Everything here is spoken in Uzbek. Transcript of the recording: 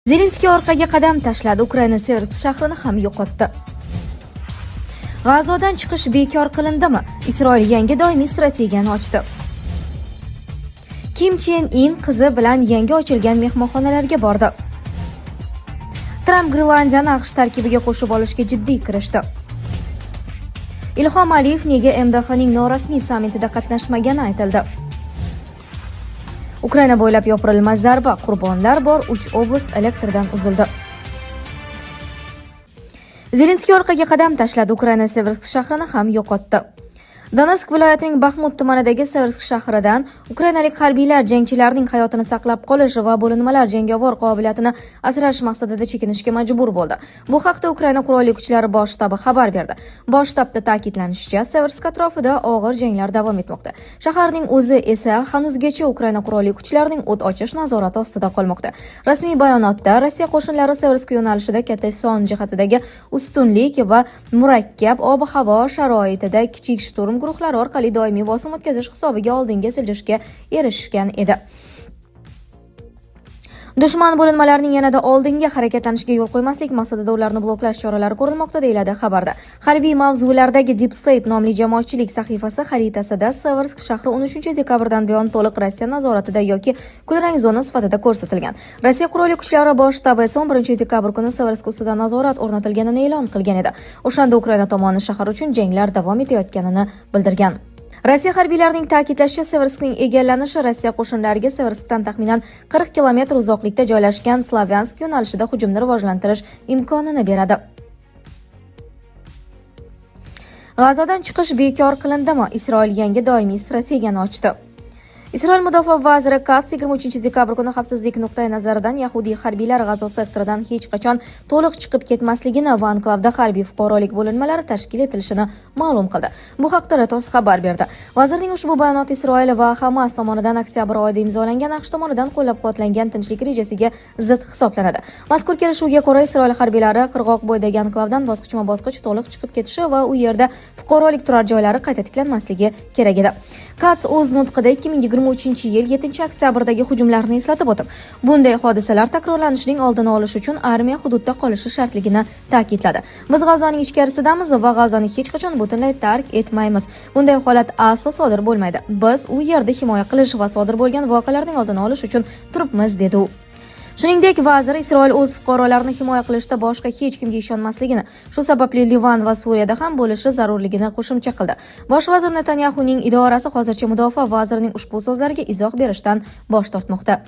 Zelenskiy orqaga qadam tashladi, Ukraina Seversk shahrini ham yo'qotdi. G'azodan chiqish bekor qilindimi? Isroil yangi doimiy strategiyani ochdi. Kim Chen In qizi bilan yangi ochilgan mehmonxonalarga bordi. Tramp Grenlandiyani AQSh tarkibiga qo'shib olishga jiddiy kirishdi. Ilhom Aliyev nega MDHning norasmiy sammitida qatnashmagani aytildi. Ukraina bo'ylab yopirilma zarba, qurbonlar bor, 3 oblast elektrdan uzildi. Zelenskiy orqaga qadam tashladi, Ukraina Seversk shahrini ham yo'qotdi. Donetsk viloyatining Baxmut tumanidagi Seversk shahridan ukrainalik harbiylar jangchilarning hayotini saqlab qolish va bo'linmalar jangovar qobiliyatini asrash maqsadida chekinishga majbur bo'ldi. Bu haqda Ukraina Qurolli Kuchlari Bosh shtabi xabar berdi. Bosh shtabda ta'kidlanishicha, Seversk atrofida og'ir janglar davom etmoqda. Shaharning o'zi esa hanuzgacha Ukraina Qurolli Kuchlarining o't ochish nazorati ostida qolmoqda. Rasmiy bayonotda Rossiya qo'shinlari Seversk yo'nalishida katta son jihatidagi ustunlik va murakkab ob-havo sharoitida kichik shturm guruhlari orqali doimiy bosim o'tkazish hisobiga oldinga siljishga erishgan edi. Dushman bo'linmalarining yanada oldinga harakatlanishiga yo'l qo'ymaslik maqsadida ularni bloklash choralari ko'rilmoqda, deyiladi xabarda. Harbiy mavzulardagi Deep State nomli jamoatchilik sahifasi xaritasida Seversk shahri 13 dekabrdan buyon to'liq Rossiya nazoratida yoki kulrang zona sifatida ko'rsatilgan. Rossiya Qurolli Kuchlari Bosh shtabi esa 11 dekabr kuni Seversk ustidan nazorat o'rnatilganini e'lon qilgan edi. O'shanda Ukraina tomoni shahar uchun janglar davom etayotganini bildirgan. Rossiya harbiylarining ta'kidlashicha, Severskning egallanishi Rossiya qo'shinlariga Severskdan taxminan 40 kilometr uzoqlikda joylashgan Slavyansk yo'nalishida hujumni rivojlantirish imkonini beradi. G'azodan chiqish bekor qilindimi? Isroil yangi doimiy strategiyani ochdi. Isroil mudofaa vaziri Kats 23 dekabr kuni xavfsizlik nuqtai nazaridan yahudiy harbiylar G'azo sektoridan hech qachon to'liq chiqib ketmasligini va anklavda harbiy fuqarolik bo'linmalari tashkil etilishini ma'lum qildi. Bu haqda Reuters xabar berdi. Vazirning ushbu bayonoti Isroil va Hamas tomonidan oktyabr oyida imzolangan, AQSh tomonidan qo'llab-quvvatlangan tinchlik rejasiga zid hisoblanadi. Mazkur kelishuvga ko'ra, Isroil harbiylari qirg'oq bo'yidagi anklavdan bosqichma-bosqich to'liq chiqib ketishi va u yerda fuqarolik turar joylari qayta tiklanmasligi kerak edi. Kats o'z nutqida 2023-yil 7 oktyabrdagi hujumlarni eslatib o'tib, bunday hodisalar takrorlanishining oldini olish uchun armiya hududda qolishi shartligini ta'kidladi. Biz G'azoning ichkarisidamiz va G'azoni hech qachon butunlay tark etmaymiz. Bunday holat aslo sodir bo'lmaydi. Biz u yerda himoya qilish va sodir bo'lgan voqealarning oldini olish uchun turibmiz, dedi u. Shuningdek, vazir Isroil o'z fuqarolarini himoya qilishda boshqa hech kimga ishonmasligini, shu sababli Livan va Suriyada ham bo'lishi zarurligini qo'shimcha qildi. Bosh vazir Netanyaxuning idorasi hozircha mudofaa vazirining ushbu so'zlariga izoh berishdan bosh tortmoqda.